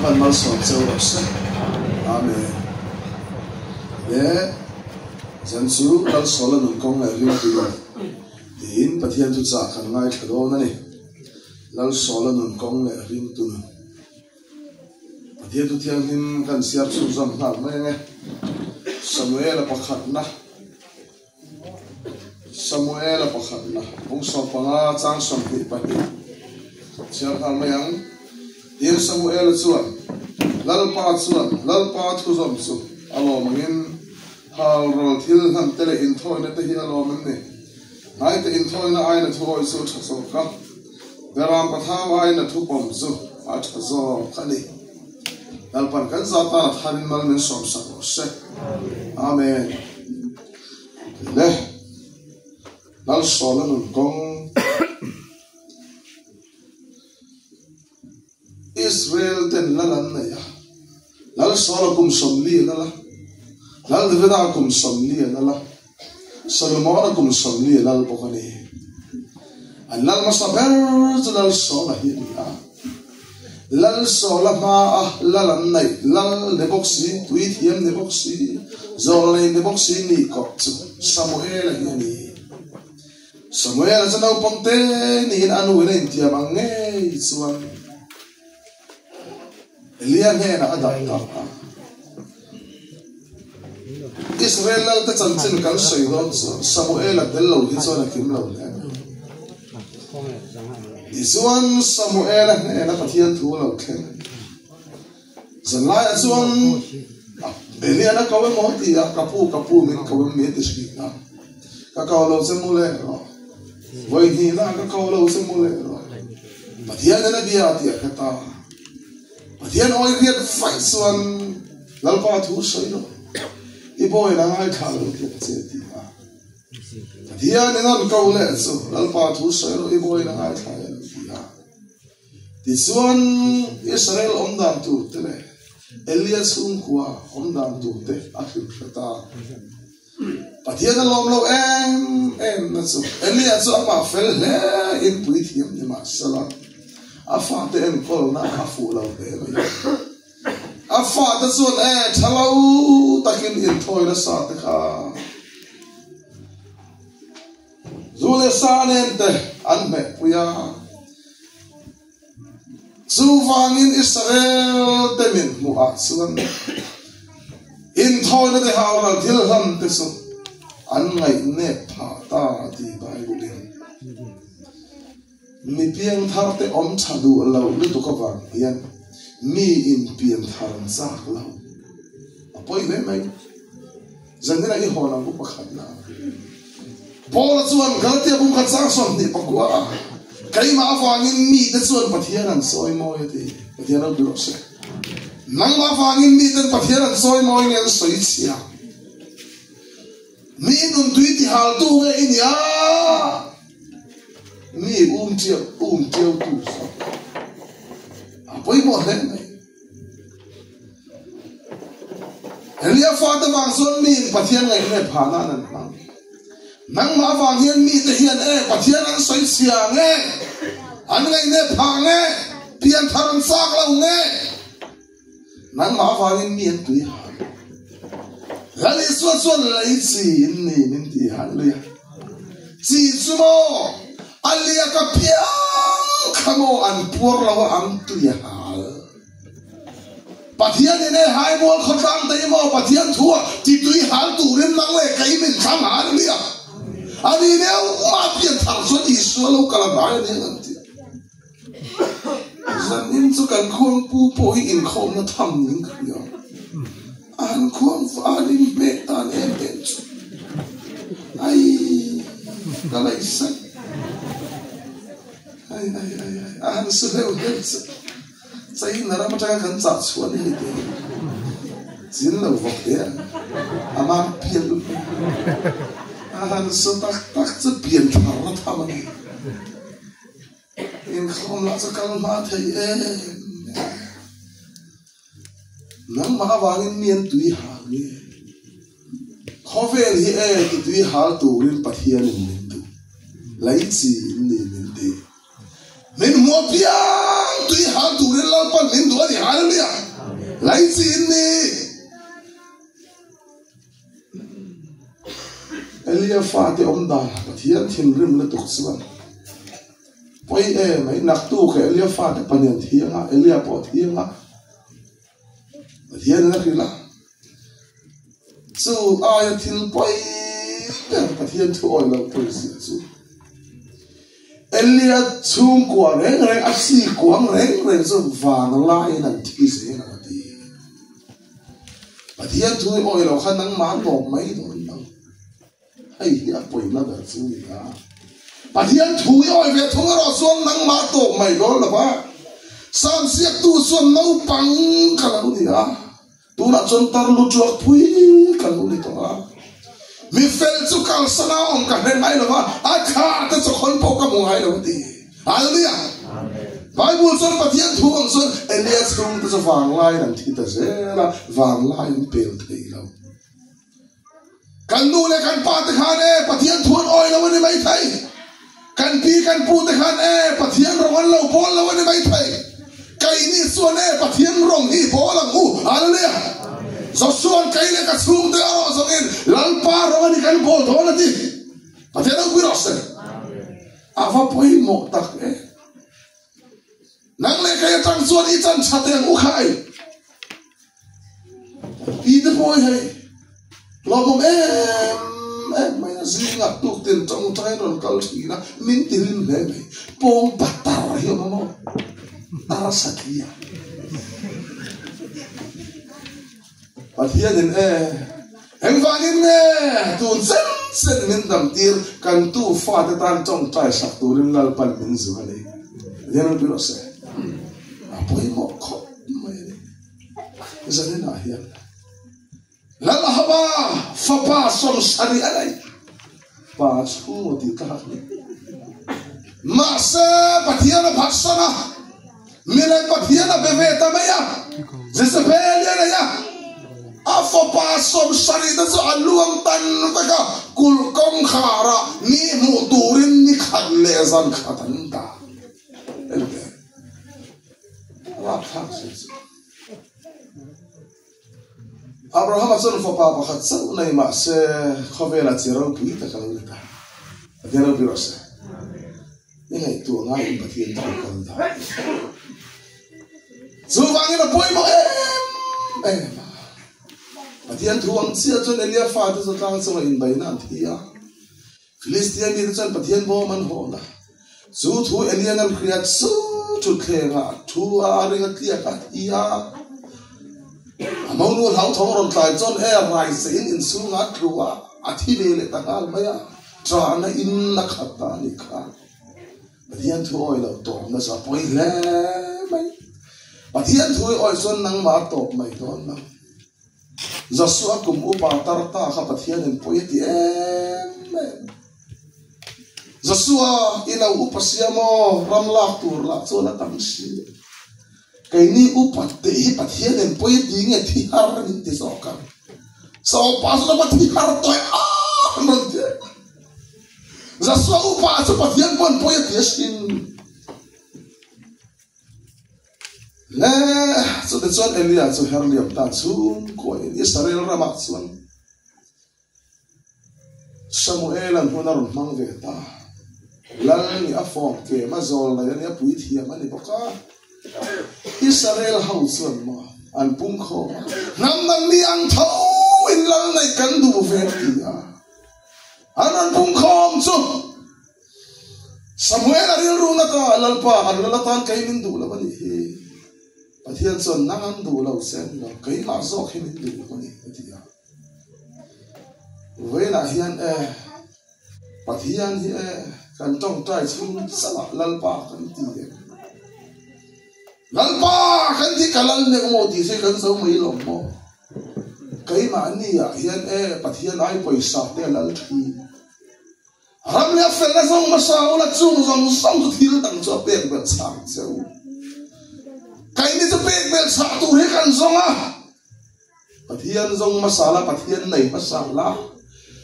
Lalpan malsawm che u rawh se. Amen. Le zan chu Lalsawla nun kawng leh ringtu nun tiin Pathian chu chah kan ngaithla dawn a ni. Lalsawla nun kawng leh ringtu nun. Pathian thu thianghlim kan siar chhunzawm nghal mai ange. Samuela pakhatna. Samuela pakhatna bung 15 chang 22 chhiar nghal mai ang. Tin, Samuela chuan, Lalpa chuan Lalpa thuzawm chu a lawm angin halral thil hlan te leh inthawina te hi a lawm em ni? Hnaite inthawina aiin a thuawi chu a tha zawk a, Beram pathau aiin a thupawm chu a tha zawk a ni. Lalpan kan za tan a tharin mal min sawmsak rawh se. Amen. Le Lalsawla nun kawng Israel ten lal an nei a, Lalsawla kum 40 a lal a, Lal Davida kum 40 a lal a, Solomona kum 40 a lal bawk a ni. An lal hmasa ber chu Lalsawla hi a ni a. Lalsawla hmaa lal an neih lal ni bawk si, puithiam ni bawk si, zawlnei ni bawk si nih kawp chu Samuela hi a ni. Samuela chu naupang te niin a nuin a intiam ang ngei chuan Elia hnenah a dah ta a. Israel lalte chanchin kan sawi dawn chuan Samuela tel lo hi chuan a kim lo hle mai. Tichuan Samuela hnena Pathian thu a lo thleng. Zanlaiah chuan Elian a ko emaw ti a, ka pu ka pu min ko em mi a ti hrin a. Ka ko lo che mu leh rawh. Vawi hnihna ka ko lo che mu leh rawh. Pathian in a bia a ti a hre ta. Pathian awi riat faih chuan Lalpa thu sawi rawh. I bawiin a ngaithla lo tih a che ti a. Pathian in an ko leh chu Lalpa thu sawi rawh i bawiin a ngaithla lo ti a. Tichuan, Israel awm dan tur te leh Elia chhungkua awm dan tur te a hrilh hre ta. Pathian a lawm lo em em na chu Elia chu amah fel hle in puithiam ni mah sela, a fate enkawlna a fuh lo hle mai. A fate chuan e tha lo takin inthawi nasa te kha. Zu leh sa nen te an hmehpui a. Chuvangin Israel te min hmuh ah chuan inthawina te haural thil hlan te chu an ngaihnep phah ta ti Bible in. Mi piangthar te awm tha duh lo lutuk avang hian mi in pianthar an chak lo. A pawi hle mai. Zanina i hawn ang u pakhat na. Paula chuan Galatia bung khat chang 24 a, Keimah avangin mite chuan Pathian an sawi mawi a ti. Pathian ropui rawh se. Nangmah avangin miten Pathian an sawi mawi nge an sawi chhia? Mi nun tui ti haltu nge i nia? Mi um tiau um tiau tu zawk. A pawimawh hle mai. Elia fate vang chuan miin Pathian ngaihne phah nan an hmang. Nangmah avang hian mite hian e Pathian an sawi chhia nge, an ngaihne phah nge, pianthar an chak lo nge. Nangmah avangin mi an tui hal. Lal Isua chuan lei chi in ni min ti hallelujah. Chi chu maw a liak a piang kha maw an puar lo a an tui a hal. Pathian in e hai mual khawtlang te hi maw Pathian thu a ti tui hal turin nang leh kei min thlang hallelujah. Ani neu ma pian thar chuan Isua lo kal a hnai a ni ang an ti. Zanin chu kan khuangpu pawh hi inkhawmna tham ning ka hria. A han khuang fal in hmeh tan em em chu. Ai ka laihsak. Ai ai ai ai a han su hleuh hleuh chu. China ram atanga kan chah chhuah ni hei te. Chin lo vawk te a. A mam pian lut mai. A han su tak tak chu pian tharna tham a ni. Inkhawm lah chu kal hma thei em em. Nangmah avangin mi an tui hal nge? Khawvel hi e ti tui hal turin Pathianin min duh. Lei chi in ni min ti. Min hmu apiang tui hal turin Lalpan min duh a ni. Hallelujah! Lei chi in ni. Elia fate awm dan Pathian thinrim lutuk chuan pawi em mai naktuk e Elia fate pahnih an thiang a, Elia pawh a thiang a, Pathian in a hrilh a, chu aia thil pawi ber Pathian thu awi loh pawi zia chu Elia chhungkua reng reng a chi kuang reng reng chu vanglaiin an thi zel ang a ti. Pathian thu i awih loh kha nangmah tawp mai dawn lo. Hei hi a pawina ber chu ni a. Pathian thu i awih ve thung erawh chuan nangmah tawp mai dawn lo va. Sam ziaktu chuan naupang ka lo ni a, tunah chuan tar lu tuak phui ka lo ni tawh a. Mi fel chu kalsan a awm ka hre ngai lo va, a thla te chu khawn pawh ka hmu ngai lo a ti. Hallelujah! Bible chuan Pathian thu ang chuan Elia chhungte chu vanglaiin an thi ta zel a, vanglai an pel thei lo. Kan nu leh kan pa te khan e Pathian thu an awi lo a ni mai thei. Kan pi kan pu te khan e Pathian rawng an lo bawl lo a ni mai thei. Keini chuan e Pathian rawng hi bawl ang u. Hallelujah! Joshua-an kei leh ka chhungte erawh zawngin Lalpa rawng a ni kan bawl dawn a ti. Pathian ropui rawh se. A va pawimawh tak e. Nang leh kei atang chuan i chan tha teh ang u khai. Pi te pawh hi hei lawmawm em em mai a zingah tuktin tawngtai rawn kal thin a min ti hlim hle mai. Pawng patar hi awm a maw? Tar satliah. Pathianin e, engvangin nge tun chen chen min damtir kan tu fate tan tawngtai sak turin Lalpan min zu a ni. Pathian ropui rawh se. A pawimawh khawp mai a ni. Zaninah hian Lalhaba fapa sawmsarih a nei. Pa chhungaw tih tlak a ni. Mahse Pathian a phatsan a. Milem Pathian a be ve ta mai a, Jezebel a nei a, a fapa 70 te chu a luang tan vek a, kulh kawngkhar ah ni hmuh turin ni khat leh zan khat an dah. Engte? Rapthlak zia chu. Abrahama chuan fapa pakhat chauh nei mah se khawvela chi ropui tak a lo ni ta. Pathian ropui rawh se. I ngaihtuah ngaiin Pathian chu a kal dah. Chuvangin a pawimawh em em a. Pathian thu ang chiah chuan Elia fate chu tlang chunga inbeihna an thi a. Filistia mite chuan Pathian bawm an hawn a. Chu thu Elian an hriat chu thutthlengah a thu a, a ring a tliak a thi a. A monu hlauthawng rawn tlai chuan e rai zeiin inchhungah a tlu a, a thi ve leh ta nghal mai a. Ṭahna in a khat ta a nih kha. Pathian thu awi loh tawp nasa a pawi hle mai. Pathian thu i awi chuan nangmah a tawp mai dawn lo. Joshua kum upa tar ta kha Pathianin pawi a ti em em. Joshua i lo upa sia maw ram lak tur lah chuan a tam si. Keini upa te hi Pathianin pawi a ti nge thi har min ti zawk ang. Saw pa chu lama thi har tawih a an rawn ti. Joshua upa chu Pathian pawn pawi a ti asin. Le chute chuan Elia chu her liam ta chhungkuain Israel ramah chuan Samuel an hun a rawn hmang ve ta. Lal nih a fawm kem a, zawl nei a nia, puithiam a ni bawk a. Israel ho chuan maw an pung khawm a, hnam dang mi ang tho in lal neih kan duh ve a ti a. An rawn pung khawm chu Samuel a rilru na ta, Lalpa an lal atan kei min duh lo a nih hi. Pathian chuan nang an duh lo che a ni lo, keimah zawk hi min duh lo a ni a ti a. Vawiinah hian e, Pathian hi e, kan tawngtai chhung chauh ah Lalpa kan ti e. Lalpa kan ti ka lal neuh maw tih se kan zo mai lo maw? Keimahni ah hian e, Pathian ai pawisa te a lal thin. Ram leh a felna zawng hmasa ula chung zawng zawng chu thil dang chu a pek belh chhah ang che u. Keini chu pek belh chhah tur hi kan zawng a. Pathian zawng hmasa la, Pathian nei hmasa la.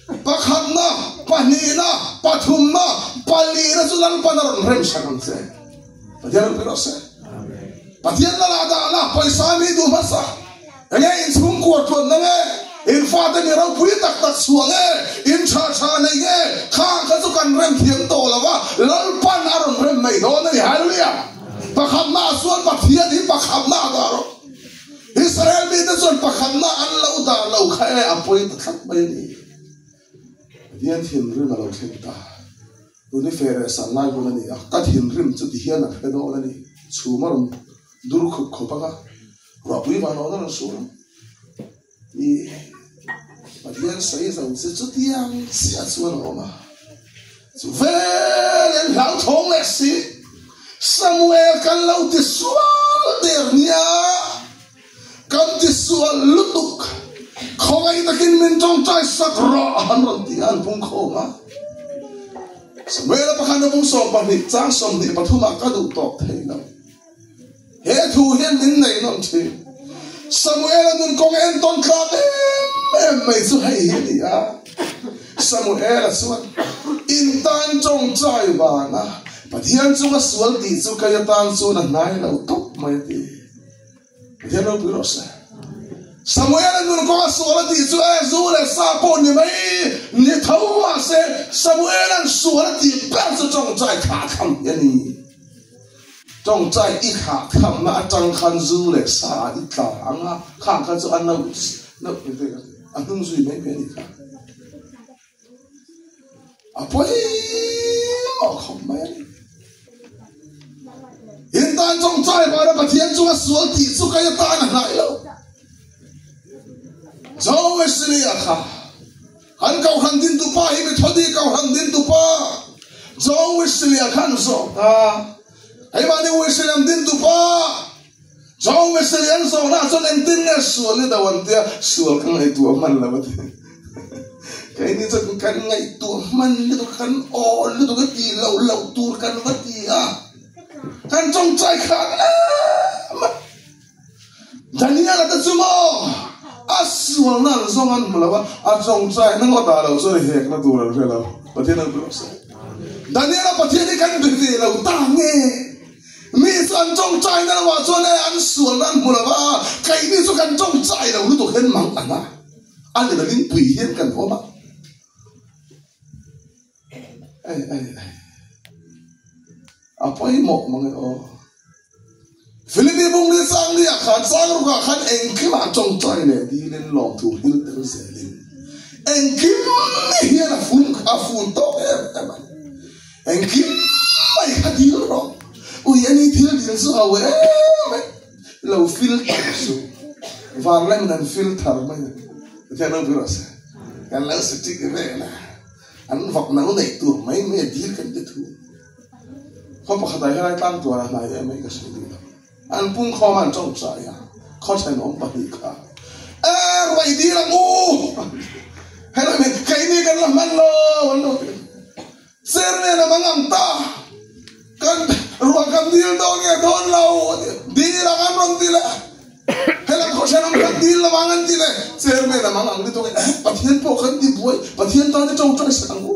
Pakhatna, pahnihna, pathumna, palihna chu Lalpan a rawn remsak ang che. Pathian ropui rawh se. Pathian lal ah dah la, pawisa mi duh hmasa. Enge in chhungkua tluan na nge? In fate mi ropui tak tak chhuah nge? In tha tha nei nge? Khang kha chu kan rem thiam tawh lo va, Lalpan a rawn rem mai dawn a ni. Hallelujah! Pakhatna ah chuan Pathian hi pakhatna ah dah rawh. Israel mite chuan pakhatna an lo dah lo kha e a pawi ta tlat mai a ni. Pathian thinrim a lo thleng ta. Tuni fe leh san lai hun a ni a, ka thinrim chu ti hian a hre dawn a ni. Chhum a rawn dur khup khup ang a, ruahpui van awm a rawn sur ang. I Pathian sawi zo che chutiang chiah chuan a awm a. Chu vel an hlauthawng leh si. Samuel kan lo ti sual der nia. Kan ti sual lutuk. Khawngaih takin min tawngtai sak rawh an rawn ti a, an pung khawm a. Samuela pakhat na bung 12 chang 23 ah ka duh tawp thei lo. He thu hian min nei nawn thin. Samuela nun kawng entawn tlak em em mai chu hei hi a ni a. Samuela chuan in tan tawngtai vanga Pathian chunga sual tih chu kei atan chuan a hnai lo tawp mai a ti. Pathian ropui rawh se. Samuel a nun kawng a sual a tih chu e zu leh sa pawh ni mai ni tho mah se Samuel an sual a tih ber chu tawngtai thlah tham hi a ni. Tawngtai i thlah thamna atang khan zu leh sa ah i tla ang a, khang kha chu a no no a hnung zui mai mai a nih kha. A pawimawh khawp mai a ni. In tan tawngtai vana Pathian chunga sual tih chu kei atan a hnai lo. Zo Wesley-a kha an kohhran dintupa hi Methodi kohhran dintupa John Wesley-a khan zawk a. Keimahni Wesley an dintupa John Wesley an zawhna chuan engtin nge sual i do an tia, sual ka ngaihtuah hman lo a ti. Keini chuan kan ngaihtuah hman lutuk a, kan aw lutuk a tih loh loh tur kan va ti a, kan tawngtai khan em a. Daniel-a te chu maw a sualna an zawng an hmu lo a, a tawngtai na ngawt ah lo chuan hekna tur an hre lo. Pathian an rawh se. Daniel-a Pathian hi kan be ve lo ta nge? Mi chu an tawngtai na lo ah chuan e an sualna an hmu lo va, keini chu kan tawngtai lo lutuk hian mang ang a, a level-in pui hian kan awm a. Ei ei ei. A pawimawh mang e aw. Philippi bung ni chang ni ah khan chang ruk ah khan engkim ah tawngtai leh dilin lawmthu hil tel zelin engkim ni hian a fun a fun tawk em em a ni. Engkim mai kha dil rawh. Ui ani thil dil chu ho em em. Lo filter suh. Van lamin an filter mai a. Pathian ropui rawh se. Kan lo sitik vel a. An vak no neih tur mai mai a dil kan ti thu. Khaw pakhat ah hian tlang tuar a hnai em mai ka sawi duh lo. An pung khawm a an tawngtai a. Khaw thenawm pahnih kha e ruai dil ang u. Helai mai keini kan la hman lo an lo ti. Chairman a mang ang ta. Kan ruah kan dil dawn nge dawn lo dil ang an rawn ti leh. Helam khaw hran awm kan dil lo ang an ti leh. Chairman a mang ang lutuk e. Pathian pawh kan ti buai. Pathian tan i tawngtai sak ang u.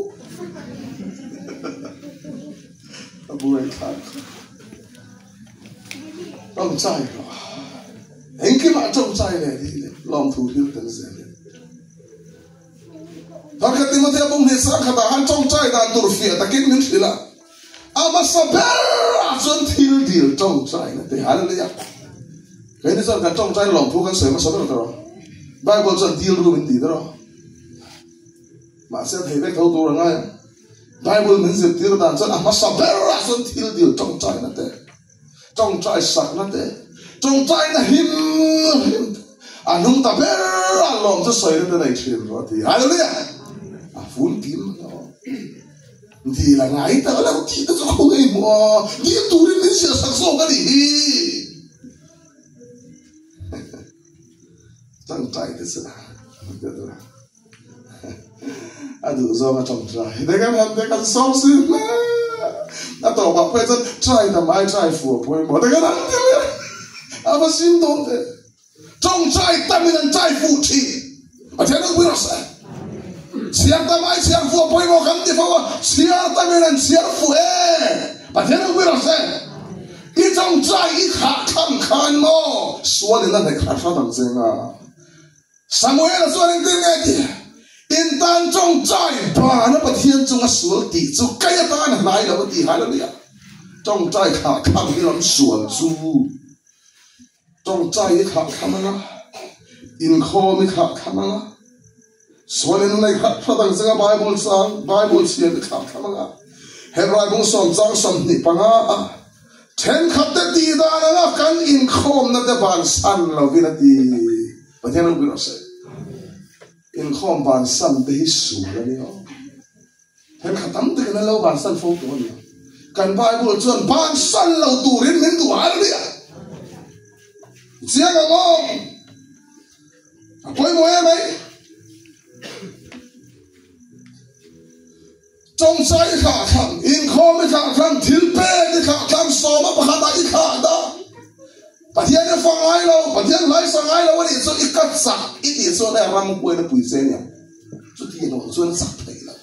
A buai thlak kha. Tawngtai rawh. Engkimah tawngtai leh dil e. Lawmthu hil tel zel e. Pakhat Timothea bung hnih sang khatah khan tawngtai dan tur fiah takin min hrilh a, a hmasa berah chuan thil dil tawngtaina te. Hallelujah! Keini chuan kan tawngtai lawmthu kan sawi hmasa ber tawh. Bible chuan dil ru min ti ber aw. Mahse a thei vek tho tur a ngai ang. Bible min zirtir dan chuan a hmasa berah chuan thil dil tawngtaina te. Tawngtai sakna te, tawngtaina him him te, a hnung ta ber a lawm chu sawina te nei thin rawh a ti. Hallelujah! A fun kim lo. Dil a ngai tak lo tih te chu khaw ngei hmu a, dil turin min ziah sak zawk a nih hi. Tawngtai te chu a duh zawng a tawngtai te kan han te kan sawm si hle a tawpah pawh chuan try tam ai try fu a pawimawh te kan han ti leh a va sim dawn ve tawngtai tamin an try fu thin Pathian ropui rawh se chhiar tam ai chhiar fu a pawimawh kan ti fo a chhiar tamin an chhiar fu e Pathian ropui rawh se. Tawngtai i thlah tham khan maw sualin a hnaih hrat hrat ang che nga? Samuela chuan engtin nge ti? In tan tawngtai bana Pathian chunga sual tih chu kei atan a hnai lo a ti. Hallelujah! Tawngtai thlah tham hi lam sual chu tawngtai i thlah tham anga, inkhawm i thlah tham anga, Sualin nei khat hrat ang zinga Bible chang, Bible chhiar i thlak thlam anga Hebrai bung sawm chang 25 a thenkhat te tih dan anga kan inkhawmna te bansan lovin a ti. Pathian ropui rawh se. Inkhawm bansan te hi sual a ni aw. Thenkhat tam takin an lo bansan fo tawh a ni. Kan Bible chuan bansan lo turin min duh hallelujah. Chiang ang aw. A pawimawh em ai. Tawngchai i thlah thlang, inkhawm i thlah thlang, thil pek i thlah thlang, sawma pakhatah i thlah dah. Pathian i fa ngai lo, Pathian hlaisa ngai lo a nih chu i ka chak i tih chuan hei ram huain a pui che aniang. Chuti erawh chuan chak thei lo.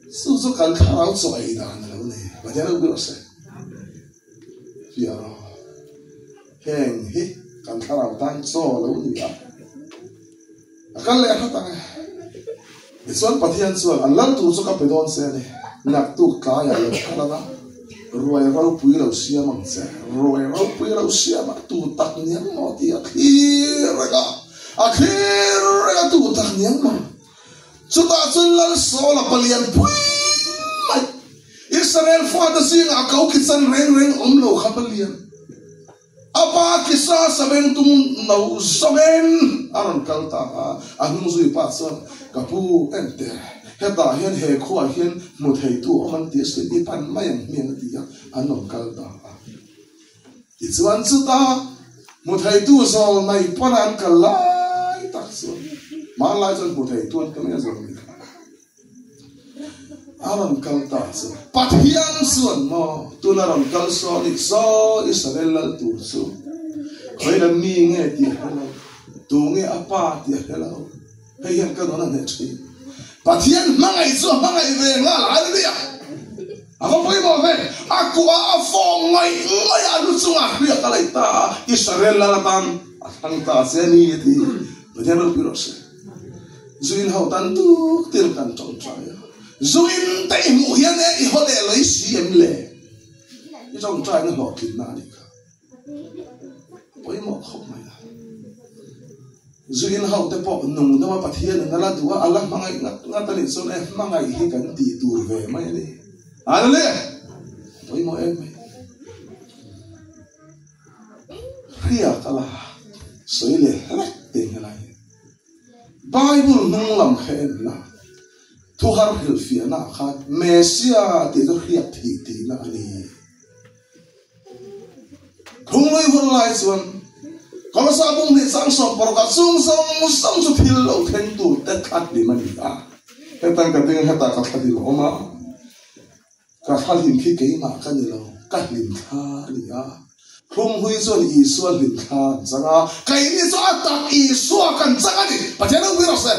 Chu chu kan thlarau chaw ei dan a lo ni. Pathian ropui rawh se. Fiah rawh. Heng hi kan thlarau tan chaw lo ni a, a kal leh hrat ang e. Tichuan Pathian chuan an lal tur chu ka pe dawn che a ni, naktuk tlaiah lo kal ang a, ruai ropui lo siam ang che, ruai ropui lo siam a, tu tak niang maw tih a thlir reng a, a thlir reng a tu tak niang maw. Chutah chuan Lal Saula palian pui mai, Israel fate zingah a ko ki chan reng reng awm lo kha palian, a pa kisa sabeng tung no zawngin a rawn kal ta a. A hnung zui pa chuan, Ka pu, ente, hetah hian he khuaah hian hmu theitu awm an ti a sin, i pan mai ang hmiang a ti a, an rawn kal ta a. Tichuan chutah hmu theitu zawl mai pawn an kal lai tak chuan hmanlai chuan hmu theitu an tam em zawk a ni kha. A rawn kal ta chu Pathian chuan maw tuna rawn kal sawn i saw Israel lal tur chu khawi mi nge tih a hre lo, tu nge a pa tih a hre lo. Hei hian ka nun a hneh thin. Pathian hmangaih chu a hmangaih ve nghal, hallelujah! A va pawimawh ve! A kuah a fawng ngaih ngaih a, lu chungah hriat a laih ta a, Israel lal atan a thlang ta che a ni a ti. Pathian ropui rawh se. Zuin ho tan tuk tir kan tawngtai a, Zuin te i hmuh hian e i haw leh lei si em le? I tawngtaina hlawhtlinna a nih kha. A pawimawh khawp mai a. Zuin ho te pawh nung deuh a Pathian in a la duh a, a la hmangaih ngat ngat a nih chuan e hmangaih hi kan tih tur ve mai a ni. Hallelujah! A pawimawh em mai. Hria ka la sawi leh hlek teh helai. Bible hnung lam kha en la, thu har hrilhfiahna ah khan Messiah tih chu hriat thih tihna a ni. Thunglui hun lai chuan Kawlsa bung hnih chang sawm paruk ah chung zawng zawng chu thil lo thleng tur te thla hlim a ni a. Hetan ka ding a, hetah ka thla hlim a awm a. Ka thla hlim khi keimah ka ni lo, ka hlim thla a ni a. Thunghui chuan Isua hlim thla an chang a, keini chu a tak Isua kan chang a ni. Pathian ropui rawh se.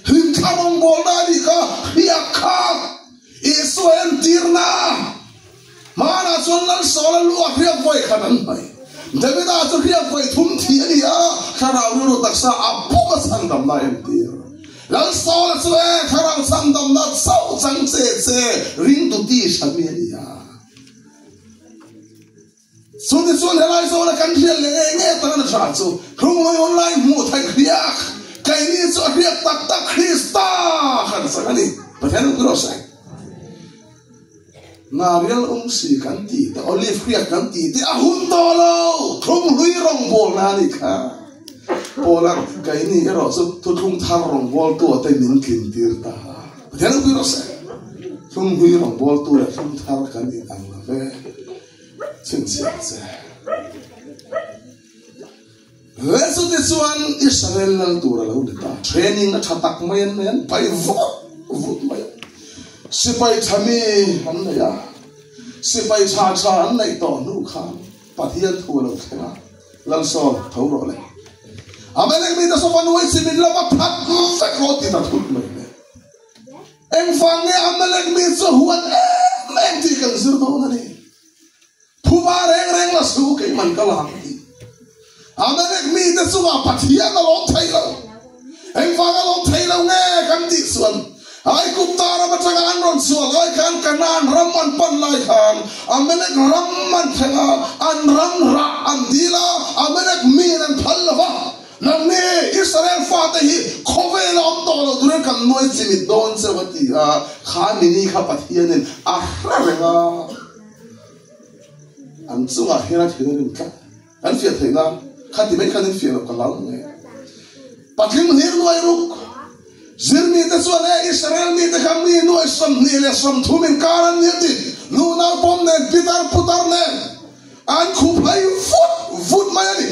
Hlim thla rawngbawlna a nih kha, hriak kha Isua entirna. Hmanah chuan Lal Saula lu a hriak vawi khat an hnaih. Davida chu hriak vawi thum thih a ni a, thlarau rilru taksa a bawk a chhandamna a entir. Lal Saula chu e, thlarau chhandamna chauh chang che che ringtu tisa mi a ni a. Chutichuan helai zawna kan hriat leh ngei ngei atanga na hran chu Hrunglawi online hmuh theih hriak, keini chu a hriak tak tak Krista kan chang a ni. Pathian ropui rawh se. Narial um si kan tih te, olive hriak kan tih te a hun tawh lo, thlunghlui rawngbawlna a nih kha. Paula keini erawh chu thuthlung thar rawngbawltu te min tlin tir ta. Pathian ropui rawh se. Thlunghlui rawngbawltu leh thlung thar kan inang lo ve. Chhinchhiah che. Le chute chuan Israel lal tur a lo ni ta. Training a tha tak mai an nei, an pai vut vut mai a. Sipai tha mi an nei a, sipai tha tha an neih tawh hnu khan Pathian thu a lo thleng a, Lal Saul, tho rawh le. Amalek mite saw fanuai chi min lova that vek rawh ti ta thut mai le. Engvang nge Amalek mi chu huat em em tih kan zir dawn a ni. Phuba reng reng la suh keiman ka la ang ti. Amalek mite chungah Pathian a lawm thei lo. Engvang a lawm thei lo nge kan tih chuan Aigupta ram atanga an rawn chhuah lai khan Kanaan ram an pan lai khan Amalek ram an thleng a, an ram rah an dil a, Amalek miin an phal lo va. Nangni Israel fate hi khawvel a awm tawh lo turin kan nuai chimit dawn cheu a ti a, kha mini kha Pathianin a hre reng a, an chungah hian a thin a rim tlat. Kan fiah theih nan kha ti mai khan in fiah loh ka hlau nge. Patling hlir nuai ruk zir mite chuan e Israel mite kha mi nuai 28 inkar an ni a ti. Nu nau pawm nen pitar putar nen an khup hai vut vut mai a ni.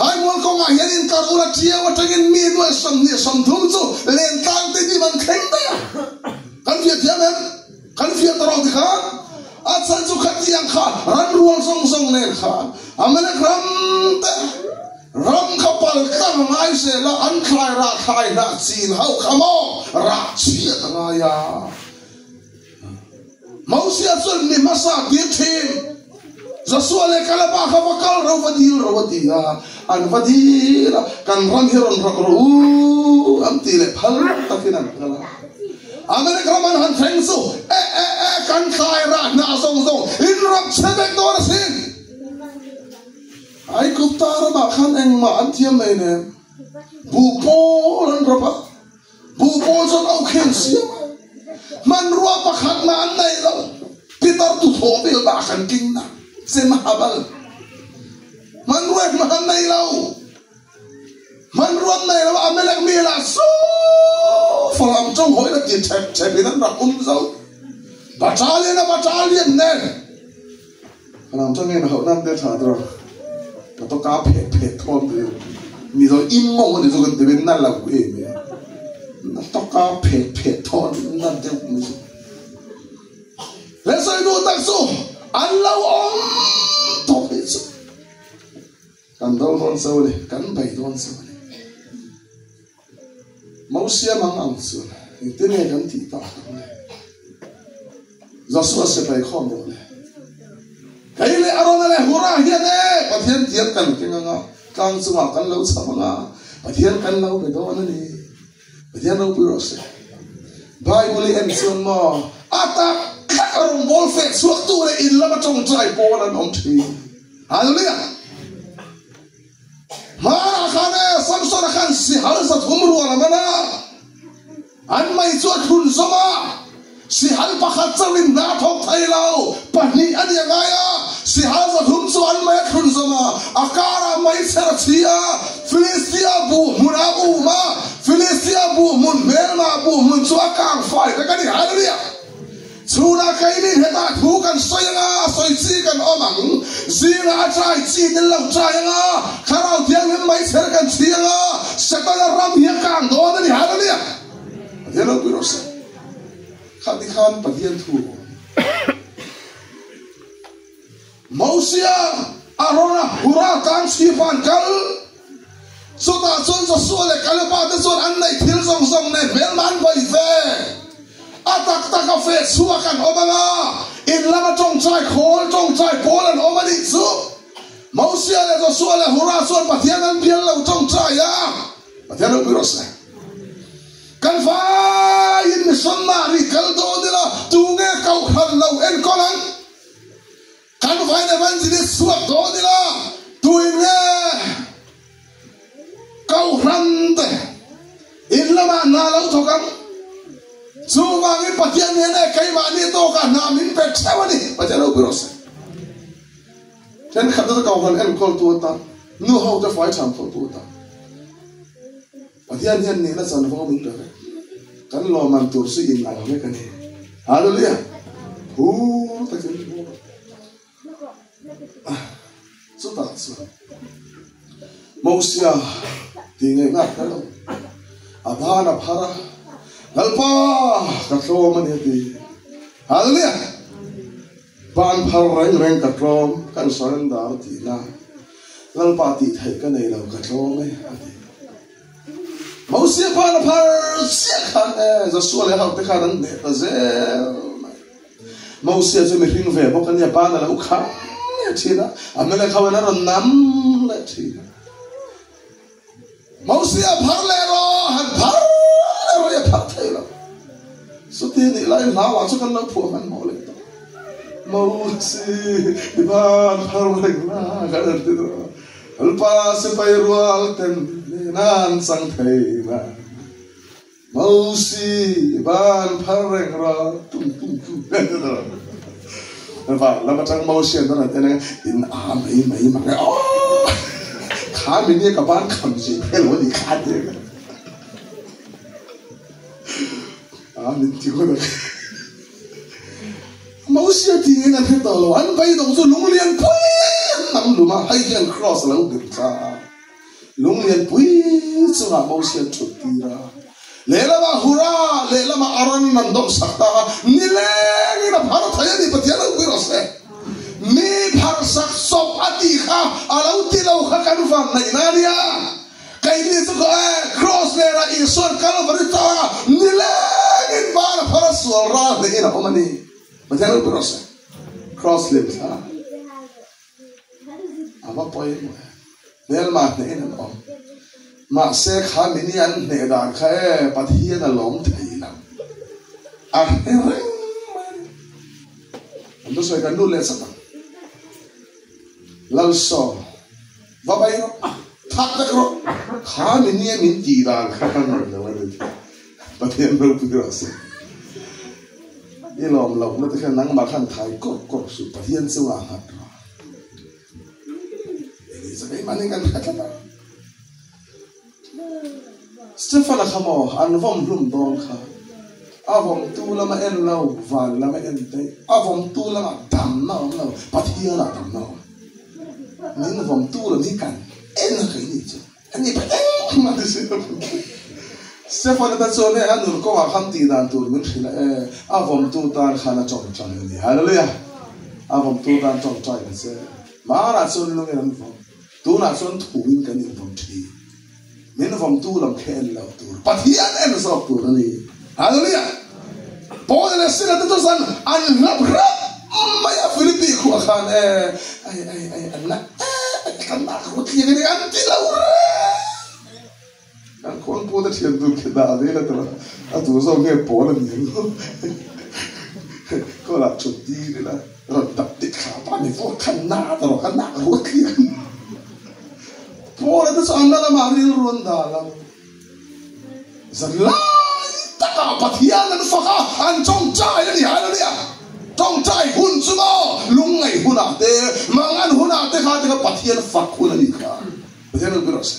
Haimual kawngah hian inkar ula tiau atangin mi nuai 30 chu lentlang te dim an thleng daih a. Kan fiah thiam em? Kan fiah ta rawh tikhan a chan chu khatiang kha ran rual zawng zawng nen khan Amalek ram te ram kha pal tlang a ngai zel a, an thlai rah thlai hnah chin ho kha maw rah chhiat a ngai a. Mosia chuan mi hmasa tir thin Joshua leh Kaleba kha va kal ro va dil ro a ti a, an va dil a, kan ram hi rawn rak rawh u an ti leh phal takin an kal a. Amalek ram an han thleng chu e e e kan thlai rah hnah zawng zawng in ram chhe vek dawn asin. Aigupta ramah khan engmah an thiam mai nen buh pawl an rap a. Buh pawl chuan au khel siam a, hmanrua pakhat mah an nei lo. Pitar tu thaw vel bak an king na, chem a bal. Hmanrua hmah an nei lo. Hmanrua an nei lo a, Amalek mi lah su Falam chong hawi la ti thep thep in an rak um zo. Battalion a battalion nen. Falam chong nge na hauh nan te tha tawh. Ka to ka phet phet thawn tu. Mi zo im mong ni zo kan ti ben na lo ku em e. Na to ka phet phet thawn na deuh mi zo. Le soi du tak chu an lo om tawh ni chu. Kan do dawn cho ni, kan bei dawn cho ni. Mosia mang ang chuan engtin nge kan tih tak ang le? Joshua sipai khawm rawh le. Kei leh Arona leh Hura hian e Pathian tiang kan keng anga, tlang chungah kan lo cham anga, Pathian kan lo be dawn a ni. Pathian ropui rawh se. Bible i en chuan maw a tak tak a rawngbâwl feh chhuaktu leh in lama tawngtai pawl an awm thin. Hallelujah! Hmanah khan e, Samsona khan sihal 300 rual a man a, an mei chu a thlun zawm a, sihal pakhat chauhin hna a thawk thei lo, pahnih a ni a ngai a, sihal 300 chu an mei a thlun zawm a, a karah mei chher a chhi a, Filistia buh hmun a um a, Filistia buh hmun hmelma buh hmun chu a kang fai vek a ni. Hallelujah! Chhunah keinin hetah thu kan sawi anga, a sawi chi kan awm ang. Zingah a chai chi tel lo chai anga, Thlarau Thianghlim mai chher kan chhi anga, Setana ram hi a kang dawn a ni. Hallelujah! Pathian ropui rawh se. Khati khan Pathian thu a awm. Mosia, Arona, Hura tlang chhipa an kal. Chutah chuan Joshua leh Kaleba te chuan an neih thil zawng zawng nen hmelma an bai ve. A tak tak a feh chhuak an awm ang a, in lama tawngtai khawl, tawngtai pawl an awm a nih chu. Mosia leh Joshua leh Hura chuan Pathian an bial lo tawngtai a, Pathian ropui rawh se. Kan vaiin missionary ri kal dawn ila, tunge kohhran lo enkawl ang? Kan vain evangelist chhuak dawn ila, tuin nge kohhran te in lamah hna lo thawk ang? Chuvangin Pathian hian e keimahni tawkah hna min pe theuh a ni. Pathian ropui rawh se. Thenkhat chu kohhran enkawltu atan, nu ho te fai tham thawhtu atan. Pathian hian nihna chanvo min pe vek. Kan lawmman tur chu in ang vek a ni. Hallelujah! Phur takin hmu rawh. Chutah chuan Mosia tih ngaihna a hre lo. A ban a phar a, Lalpa, ka tlawm a ni a ti. Hallelujah! Ban phar reng reng ka tlawm, kan surrender tihna. Lalpa tih theih ka nei lo, ka tlawm e, a ti. Mosia ban a phar chiah khan e, Joshua leh a hote khan an hneh ta zel mai. Mosia chu mihring ve bawk a nia, ban a lo kham leh thin a, Amalek ho in a rawn nam leh thin a. Mosia phar leh rawh, han phar leh rawh i a phar thei lo. Chuti nih lai hlauah chu kan lo phuah hmanhmawh leh tawh. Mosi i ban phar reng la kan han ti tawh. Lalpa sipai rual ten nan chang thei na. Mosi i ban phar reng rawh tum tum tum kan ti tawh. Van lam atang Mosi an rawn en a, in a mai mai mang e aw! Kha mi nia ka ban kham zui phel lo a nih kha a ti a. A min ti ngawt ang. Mosia tiin an hre tawh lo, an beidawng chu lunglian pui an nam lum a, hei hian cross a lo bir ta a. Lunglian pui chungah Mosia an thut tir a. Lehlamah Hura, lehlamah Aron an dawm sak ta a, nilengin a phar thei a ni, Pathian lo pui rawh se. Mi pharsak sawp a tih kha a lo ti lo kha kan van neih na nia. Keini chu ka e, Cross lerah Isua'n Kalvari tanga nilengin van a phar a sual ral hnehin a awm a ni. Pathian ropui rawh se. Cross lim thla a va pawimawh em. Hmelma hnehin an awm. Mahse kha mini an hneh dan kha e, Pathian a lawm thei lo. A hne reng mai a ni. An thusawi kan lut leh chak ang. Lalsawm. Va bai rawh, thak vek rawh, kha mi nia min tih dan kha ka ngaih lo a ni tih Pathian ropui rawh se. I lawm lohna te khan nangmah khan thai kawrh kawrh suh, Pathian chungah nghat rawh. Eng i zak keimahni kan hre tlat a. Stefan-a kha maw an vawm hlum dawn kha, a vawmtu lama en lo, van lama en daih, a vawmtu lamah damna a awm lo, Pathianah damna a awm. Min vawmtu lam hi kan en a kai nih chu, a ni pah engmah ni si lo. Stefan-a te chuan e a nun kawngah khan tih dan tur min hrilh a e, a vawmtu tan khan a tawngtai a ni. Hallelujah! A vawmtu tan tawngtai ka che. Hmanah chuan lungin an vawm. Tunah chuan thuin kan invawm thin. Min vawmtu lam kha en loh tur, Pathian en zawk tur a ni. Hallelujah! Paul leh Sila te chu zan an hlap hrep mai a, Philippi khuah khan e ai ai ai an la e kan nak ru tling a ni an ti lo reng. Kan khuangpu te thian tur khi dah ve la tura a tu zawk nge Paul a ni ang kawlah thut tir ila. Rawn tak dik thla pa ni pawh khan na ta rawh ka nak ruat hliah. Paula te chu an la lamah rilru an dah lo. Zan lai takah Pathian an fak a, an tawngtai a ni. Hallelujah! Tawngtai hun chu maw lungngaih hunah te, mangan hunah te kha te kha Pathian fak hun a ni kha. Pathian ropui rawh se.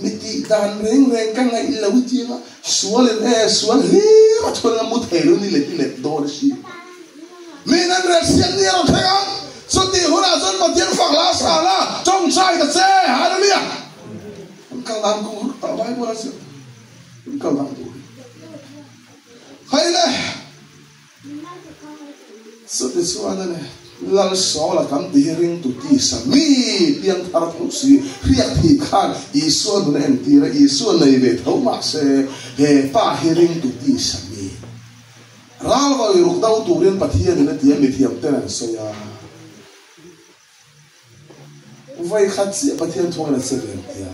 Mi tih dan reng reng ka ngaih lo chiang a, sual in e, sual hlir a chuan a mu thei lo ni leh i let dawn a si. Mi nan rel siam ni a rawn thleng ang, chutih hunah chuan Pathian fak la sa la, tawngtai ta che, Hallelujah! An kal dan tur tah Bible a zir, an kal dan tur hi. Hei le! Chuti chuan a ni, Lal Saula kan ti hi ringtu tisa mi piangthar tho si, hriat thih khan Isua nun a entir a, Isua nei ve tho mahse he pa hi ringtu tisa mi. Ral vawi ruk do turin Pathianin a ti a, mithiam ten an sawi a. Vawi khat chiah Pathian thawngin a che ve ang tia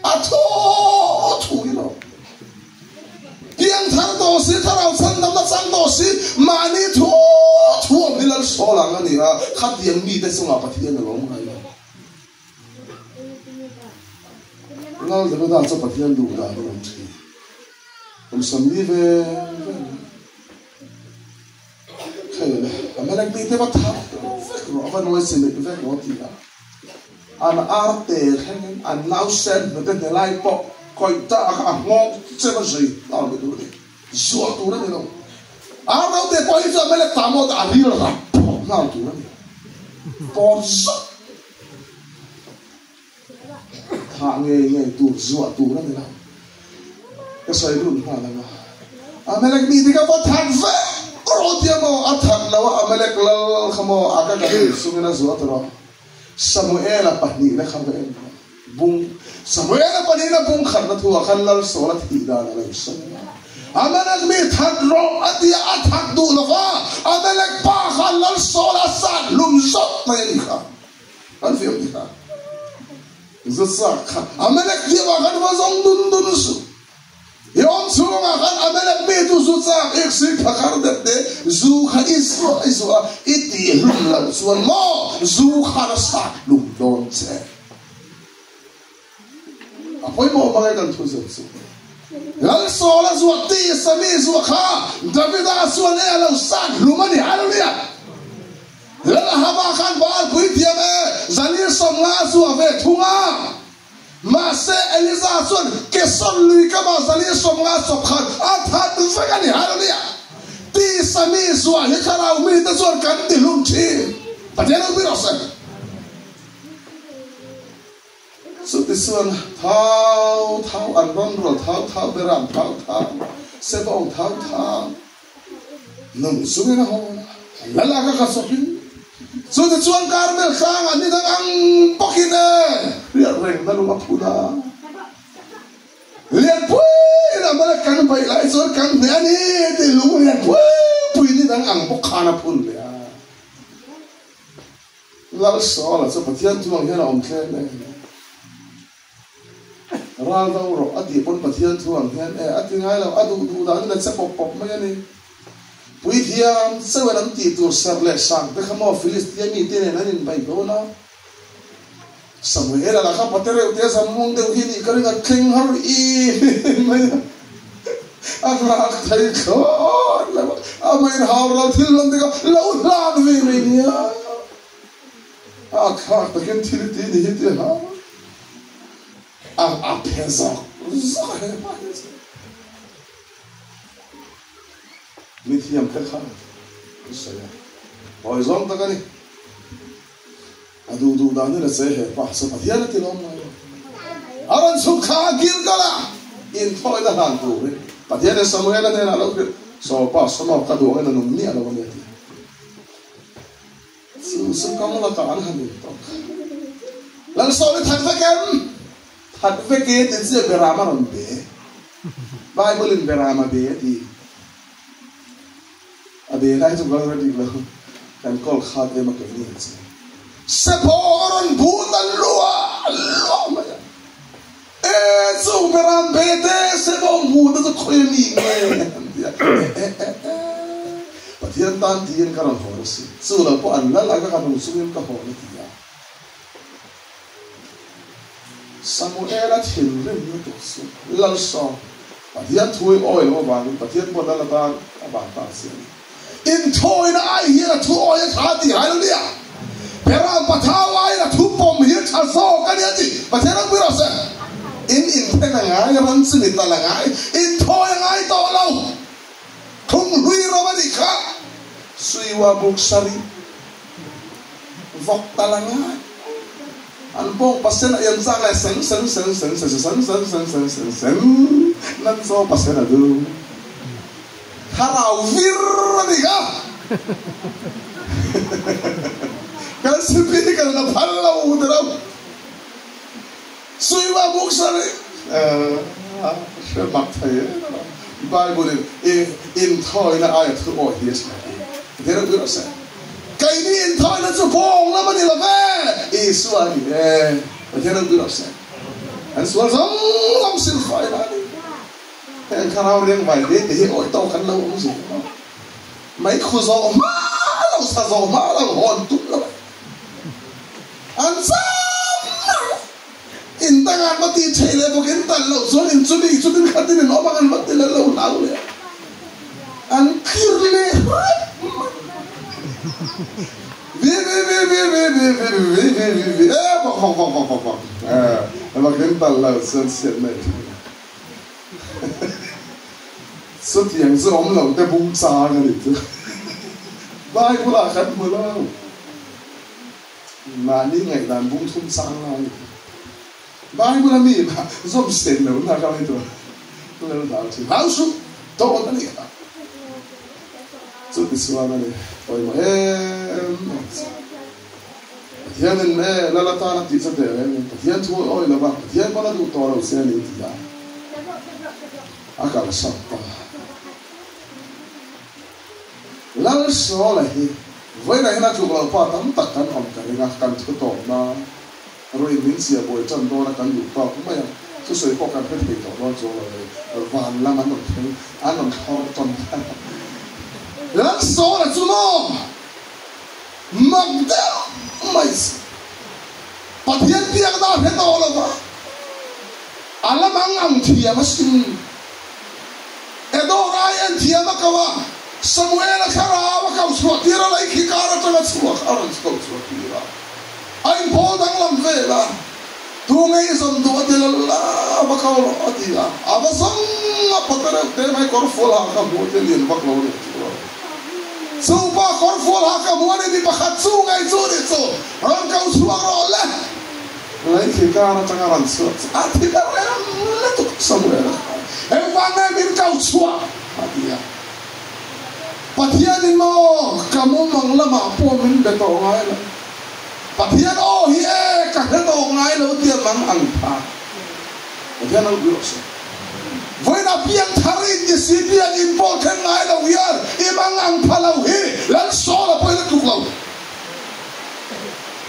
a thaw thu i lo. Piangthar tawh si, thlarau chhandamna chang tawh si, mahni thu thu awm hi lal sawl ang a ni a, khatiang mite chungah Pathian a lawm ngai lo. Lal Davida chu Pathian duh dan a awm thin. Kum 40 ve ve. Hei le, Amalek mite va thah vek rawh, a va nuai chi leh vek rawh ti a. An arte thlengin an nausen hnute hne lai pawh kawih ta kha a nghawng che va zui nghal ve tur a ni. Zuah tur a ni lo. Ar naute pawh hi chu Amalek ta maw ta a ril rap phawt nghal tur a ni. Pawt zauh. Thah ngei ngei tur, zuah tur a ni lo. Ka sawi lut nghal ang a. Amalek mi te kha va that vek rawh tia maw? A that lo a, Amalek lal kha maw a ka kan sungin a zuah ta rawh. Samuela pahnihna kha va en rawh. Bung Samuela pahnihna bung khatna thuah khan lal Saula thih dan a lo sawi a. Amalek mi that rawh a ti a, a that duh lo va, Amalek pa kha Lal Saula sat hlum zawk mai a nih kha. Kan fiam ti kha. Zutsak kha Amalek tih ah khan va zawng dun dun suh. I awm chhungah khan Amalek mi chu zutsak ik sui phakar deuh te zu kha i zuah i zuah a, i tih hlum loh chuan maw zu khan a sat hlum dawn che. A pawimawh hmang e kan thu zir chu. Lal Saula zuah ti Sami zuah kha Davida chuan e a lo sat hlum a ni. Hallelujah! Lal Ahaba khan Baal puithiam e Zalir 50 zuah ve thung a. Mahse Eliza chuan Keson lui kama Zalir 50 chawp khan a that vek a ni. Hallelujah! Ti Sami zuah hi thlarau mite chuan kan ti hlum thin. Pathian ropui rawh se. Chutichuan thau thau an rawn rawl thau thau beram thau thau sebawng thau thau nung chungin a hawn a, la lak a kha sawpin. Chutichuan Karmel tlangah ni dang ang bawkin e riah reng na lung a phun a, Lianpui in Amalek kan beih lai chuan kan hneh a ni tih lung lianpui pui ni dang ang bawk khan a phun leh a. Lal Saula chu Pathian thu ang hian a awm thleng e. Ral do rawh a tih pawn Pathian thu ang hian e a ti ngai lo, a duh duh danin a che pawp pawp mai a ni. Puithiam chauhin an tih tur ser leh sang te kha maw Filistia mite nen an inbeih dawn a. Samuela lah kha pate reuh te a zam muang deuh hi a nih ka ring a thleng har em mai a, a nghak thei thlawt lo a, amah in hau ral thil lam te kha lo hlan ve mai nia, a thlak takin thil ti ni hi ti a a phe zawk zawk a he pa hi chu. Mithiam te kha an sawi a, hawi zawng tak a ni. A duh duh dan in a che he pa chu Pathian a ti lawm ngai lo. A rawn chhuk thla a Gilgal ah inthawina hlan turin Pathian in Samuel a hnenah a lo hrilh, Saw pa Samuel ka duh angin a nung miah lo a ni a ti. Chu chu kawng lakah an han intawk. Lal Saul i that vek em? That vek e ti chiah Beram a rawn be. Bible in Beram a be a ti. A be lai chu kal dik lo, kan kawl khat em a kei ni ang che. Sephaw a rawn but a luah luah mai a. E chu beram be te sephaw hmu te chu khawi a mi nge an ti a. E e e e Pathian tan tiin ka rawn hawn a si. Chu lo pawh an lal anga ka nung chungin ka hawn a ti a. Samuela thinrim lutuk chu lal sawm Pathian thu i awi loh avangin Pathian pawh lal atan a van ta si a ni. Inthawina ai hian a thu awi a tha tih Hallelujah! Beram pathau aiin a thu pawm hi a tha zawk a ni a ti. Pathian ropui rawh se. In inthen a ngai, ran chu mi tal a ngai, inthawi a ngai tawh lo. Thumhlui ram a nih kha. Suiwa buk sarih. Vawk tal a ngai. An bawng pasen a ian chak leh sen sen sen sen sen sen sen sen sen sen sen nan chaw pasen a du. Thlarau vir a ni kha. Kan speaker in a phal lo ti lo. Suiva buk sarih hre mak thei em a. Bible in inthawina aia thu awi hi a tha ti. Pathian ropui rawh se. Keini inthawina chu bawng lam a ni lo ve, Isua a ni e. Pathian ropui rawh se. Kan sual zawng zawng silfaina a ni. Heng thlarau riang vai te te hi awi tawk kan lo awm zel a. Mei khu zawh hma lo, sa zawh hma lo, hawn tum lo. An cham mai a. In dangah an va ti thei leh bawk, in tal loh chuan in chumi chutin khatin in awm ang an va ti leh lo hlau leh a. An tlir leh hrep mai. Vi vi vi vi vi vi vi vi vi vi vi e vak vak vak vak vak vak e vak in tal loh chuan chhiat mai thei a. Chutiang chu awm lo te bung chang a nih chu. Bible ah kan hmu lo. Mahni ngaihdan bung thum chang lai a ni. Bible a mi mah zawm sen lo na ka mai tur lo hlau thin. Hlau suh dawt a nih kha. Chuti chuan a ni pawimawh em em chu. Pathianin e lal atan a tih chu teh reng in Pathian thu a awi lo va, Pathian pawn a duh tawh lo che a ni ti a, a kalsan ta. Lalsawla hi vawiinah hian a tluk loh pa tam tak kan awm ka ring a, kan thu tawpna ruih min chhia buai tan dawn a kan duh tawk mai a, thusawi pawh kan hre thei tawh dawn chuang lo hei, van lam an rawn thleng, an rawn thlawr tawn ta. Lalsawla chu maw mak deuh mai chu Pathian biakna a hre tawh lo va, a la mang ang thiam asin. Edorai en thiam a ko a, Samuela thlarau a ko chhuah tir a, lei khi kar atanga chhuak a rawn ko chhuah tir a, a inpawl danglam vel a, Tu nge i zawn duh a ti la la va ko rawh a ti a, a va zawng a pawt reuh te mai kawr fual ha ka hmu a ti lian vak lo a ni chu rawh. Chu pa kawr fual ha ka hmu a ni mi pakhat chu ngei chu ni chu rawn ko chhuak rawh le. Lei khi kar atanga rawn chhuak chu a thi ta rem lutuk Samuel a kha engvang nge min ko chhuah a ti a. Pathianin maw ka mumang lamah pawh min be tawh ngai lo. Pathian aw hi e ka hre tawh ngai lo tia mang ang tha. Pathian lo pui rawh se. Vawiin a piang thar in ti si biak in pawh thleng ngai lo hian i mang ang pha lo hi Lalsawla pawhin a tluk lo.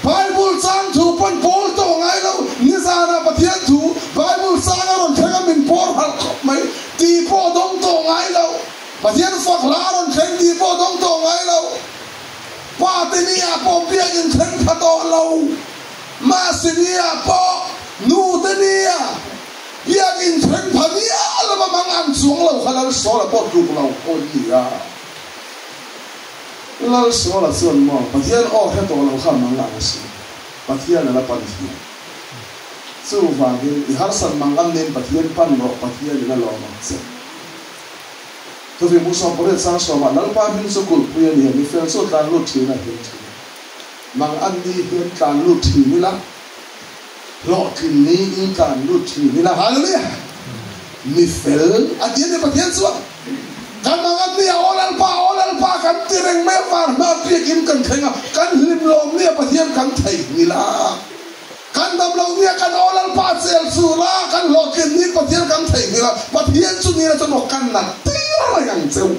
Bible chang thu pawn pawl tawh ngai lo, nizanah Pathian thu Bible chang a rawn thleng a min pawr harh khawp mai tih pawh dawng tawh ngai lo, Pathian fak hla a rawn thleng tih pawh dawng tawh ngai lo, Pa te ni ah pawh biak in thleng pha tawh lo, Masi ni ah pawh nu te ni ah biak in thleng pha miah lo va mang ang chuang lo kha Lalsawla pawh tluk lo pawh ni a. Lalsuala chuan maw Pathian aw hre tawh lo kha mang ang si, Pathian a la pan thiam. Chuvangin i harsat mang ang nen Pathian pan rawh, Pathian in a lawm ang che. Thuvi mu 18 sang sawmah Lalpa hming chu kulhpui a ni a, mi fel chu tlan lut thin a him thin. Mang an ni hian tlan lut thin ila, hlawhtlin ni in tlan lut thin ila, Hallelujah! Mi fel a ti a ni Pathian chuan. Kan ang a nia, Aw Lalpa, Aw Lalpa kan ti reng mai a, var hma biakin kan thleng a, kan hlim lawm nia Pathian kan theihnghilh a, kan dam lo nia kan Aw Lalpa chel chu la, kan hlawhtlin niin Pathian kan theihnghilh a, Pathian chu nila chuan aw kan nat tir reng ang cheu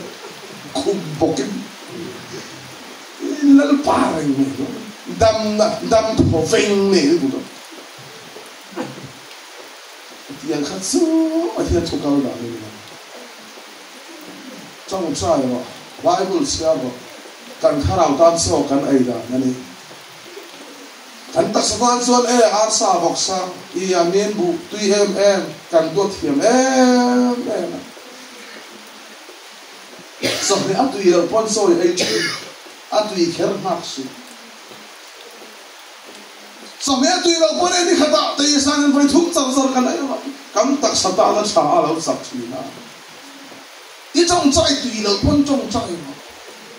khum bawkin Lalpa reng mai chu damna dam thaw veng nei lutuk a. Tiang kha chu Pathian thu kal dan a ni lo. Tawngtai rawh, Bible chhiar rawh, kan thlarau tan chaw kan ei dan a ni. Kan taksa tan chuan e arsa vawksa i a min buh tui em em kan duat thiam em em a. Chawhmeh a tui loh pawn chaw i ei thin, a tui kher nghak suh. Chawhmeh tui loh pawh nei ni khatah tei san in vawi thum char char kan ei a, kan taksa tan a tha a lo chak thin a. I tawngtai tui loh pawn tawngtai rawh,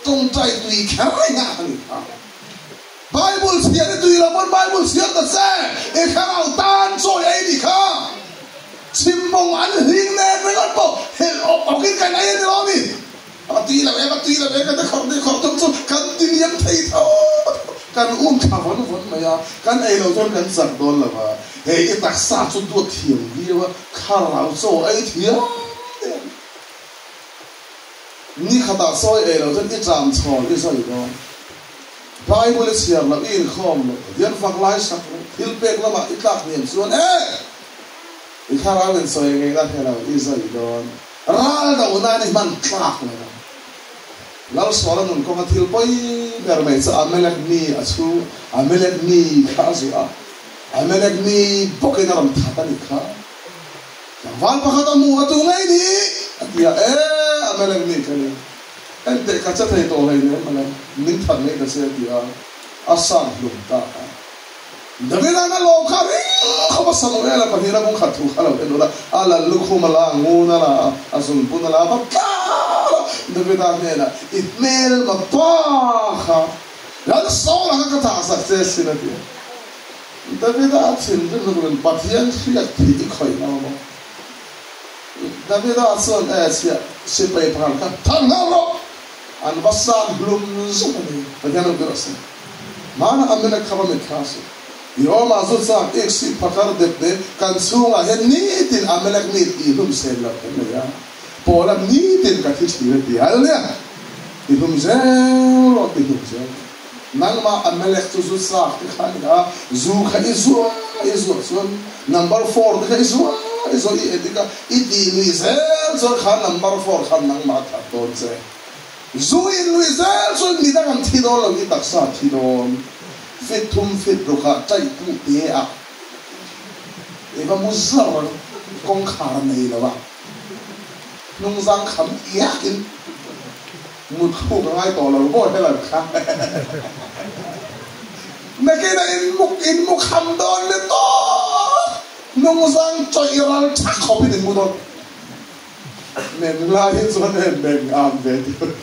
tawngtai tui kher reng a ni kha. Bible chhiar i tui loh pawn Bible chhiar ta che, i thlarau tan chawi ei ni kha. Chhimbawng an hling nen ringawt pawh helh awk awk in kan ei a ni lo a ni. A tui lo em, a tui lo em, kan khawrh ni khawrh thung chu kan ti liam thei tho kan um thla vawn vawn mai a, kan ei lo chuan kan chak dawn lo va, hei i taksa chu duat thiam viau a, thlarau chaw ei thiam em. Ni khatah sawi ei lo chuan i ṭam chhawl i zawi dawn. Bible i chhiar loh, i inkhawm loh, Pathian fak lai sak loh, thil pek lamah i tlak hniam chuan e! I thlarau in sawi ngei na hre lo, i zawi dawn. Ral do nan i hman tlak lo va. Lalsuala nun kawnga thil pawi ber mai chu Amalek mi a chhu, Amalek mi kha a zuah a, Amalek mi bawkin a rawn that a nih kha. Tlangval pakhat a hmu a tu ngei ni a ti a, E, Amalek mi ka ni, enteh ka che thei tawh hleinem mawle, min that mai ta che a ti a, a sat hlum ta a. Davida'n a lawm kha ring khawp a Samuela pahnihna bung khat thu kha lo en ula, a lal lukhum a la, a ngun a la a, a zungbun a la a, va tlar a, Davida hnenah, I hmelma pa kha Lal Saula kha ka thah sak che sin a ti a. Davida a thinrim lutukin Pathian hriat thih i khawih lo maw? Davida chuan, E chhiah, sipai pakhat kha thar nghal rawh! An va sat hlum zuk a ni. Pathian lo tirh a si. Hmana Amalek kha va mitthla a si. Jehovah zu chak ik sih phakar dep te kan chhungah hian nitin Amalek mi tih hlum sen loh kan nei a. Paula nitin ka thi thin a ti. Hallelujah! Tihlum zel rawh, tihlum zel rawh. Nangmah Amalek chu zu chak te kha a ni a, zu kha i zuah i zuah chuan number four te kha i zuah i zuah i edik a, i tih lui zel chuan kha number four khan nangmah a that dawn che. Zu in lui zel chuan midang an thi dawn lo, i taksa a thi dawn. Fit thum fit rukah chaih puh te a i va mu zar ang, kawngkhar nei lo a hnungzang kham iak in mut khuk a ngai tawh lo maw helai kha. Nakinah in muk in mu kham dawn le tawp, hnungzang chawih ral tha khawpin in mu dawn. Men lai hi chuan hei meng am ve deuh.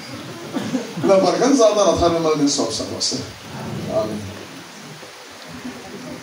Lamar kan zat a Rathan Mal min sawp sak rawh se. Amen.